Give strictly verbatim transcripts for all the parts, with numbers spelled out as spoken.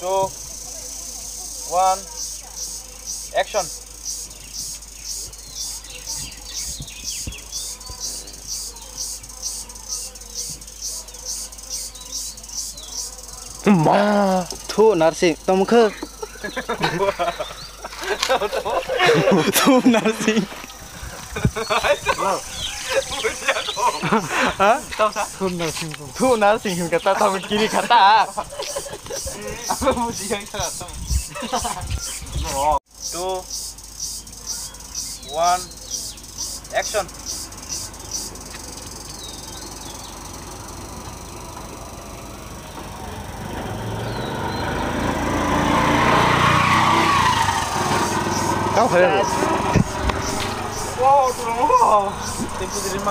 Two, one, action. Ma, thu narsing, tamo khe. Thu narsing. Ha? Thu narsing. Thu narsing hingka ta tamo kiri khata. Two, one, action. Tamo khe.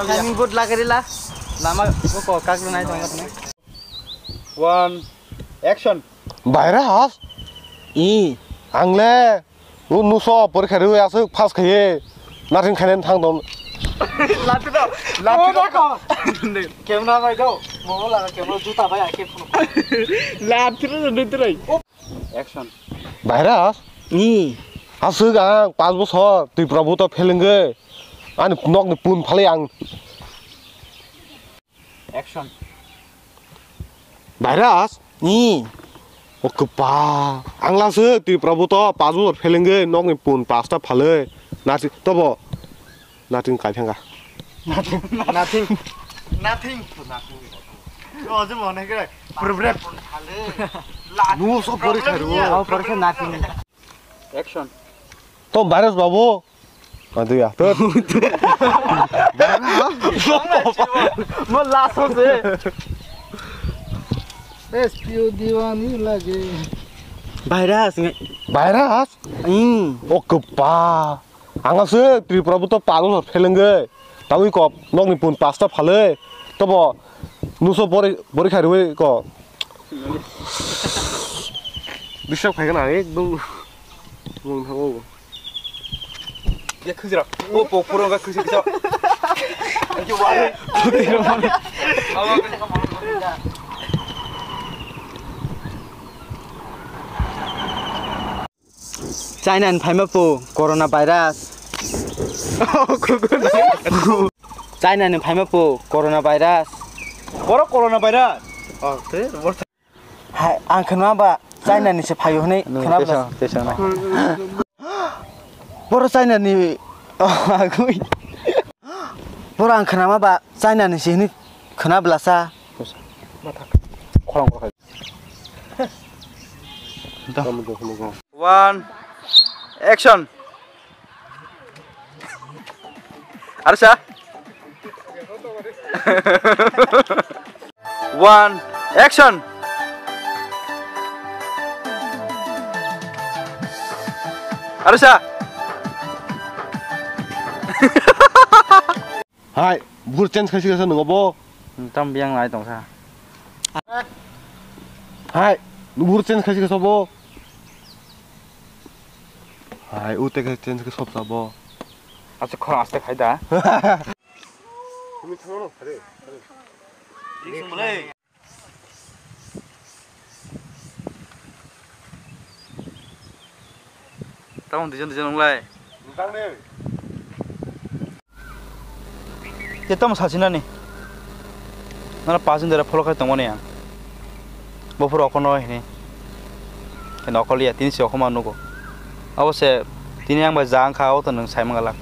Timing board lagari la. Lama ko kak nai tong. One, action. Virus? I. Ang le. O nuso porikha riwi aswk pass khaiye. Nursing khainani thang dong. Lati do. Lati do. Camera bai do. Mo la camera juta bai ake phone. Lati do dui trai. Action. Virus? Ni. Aswk ang panch bochor Tripura buto phelengwi. Ani nokni pun phalwi ang. Action. Virus? Ni. O kwpa. Ang langsung Tripura buto panch bochor phelengwi nokni pun pasta phalwi. Nati tobo. Nothing kai thangka. Nothing. Nothing. Nothing. Oh, je mone kre. Problem. Nu so pori khairu. Oh, pori khe nothing. Action. To virus babu. Aduh ya, tuh. Mo laso se. S P O diwani lage. Virus nge. Virus? Hmm. O kwpa. Ang aswk Tripura buto panch bochor phelengwi. Tawi kop nokni pun pasta phalwi. Tobo nuso pori pori khaiwi ko. Disturb khaikha na ekdom. Mung thango. Ya khujra. O po puro ga khujra. China ni phaima po corona virus. China ni phaima po corona virus. Boro corona virus. Oh, te, boro. Hai, ang khwnama ba China ni se phaio hwnwi khwnabla. Tesa, tesa na. Boro China ni, oh, agui. Boro ang khwnama ba China ni se hwnwi khwnabla sa. Khorang khorang. One, action. Arsa. One, action. Arsa. Hai, bur change khaisi kasa nungo bo. Tam biang lai tongsa. Hai, bur change khaisi kasa bo. Hai, ute khe change khe sop sabo. Acha khorang aste khai da. Kumi thangno, hare, hare. Tamon dijon dijon onglai. Nang ne. Te tamo sachinani. Nana pajin dera follow khai tongmani ang. Bophuru okono hini. Khe nokol ya tini se okoma nugo. Abo se tini ang bai ja wngkha o to nwng sai mangalak.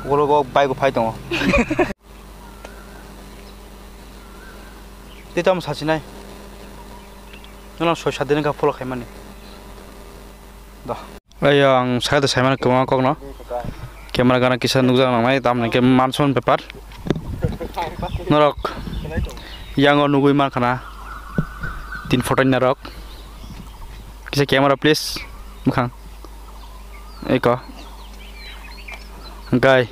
Ulo go bike bo phai tongo. Te tamo sachinai. Nana soi sat din wngkha follow khaimani. Da. Ayo, ang sakha de saimano kwbangma kokno. Camera gana kisa nukjak nangnai, tamni khe manson bepar. Norok yango nugui mankha na. Tin photo ni norok. Kisa camera please. Mwkhang. Eko. Hwnkhe.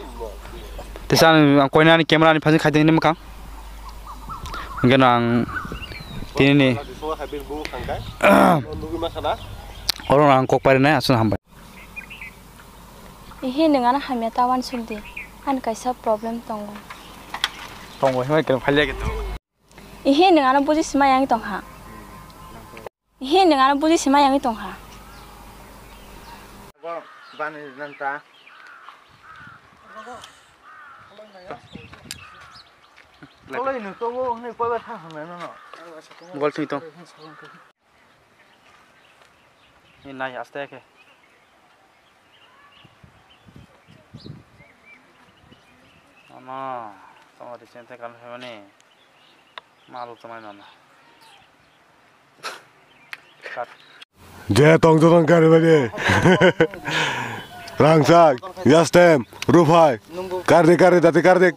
Tesa ang koinani camera ni phasing khaitengni mwkhang. Hwnkhe no ang tinini oro ang kok parinai aswk hambai. Ihi nwng ano hamya ta uansuk di, ani kaisa problem tongo. Tongo hwnwi khe phaliya khe tongo. Ihi nwng ano buji swmai yang tongkha. Hi nwng ano buji sima yangwi tongkha. Bani nanta. Kolai no tongo hwnwi koibar kha hwnwi nono. Bol thwi tong. Ni nai aste khe. Ano, tamo di chente kan hemani. Malu tamo nana. Kat. Je tong jodong kari bani. Rangsak, Yastem, Rufai. Kardik, kardik, dati kardik.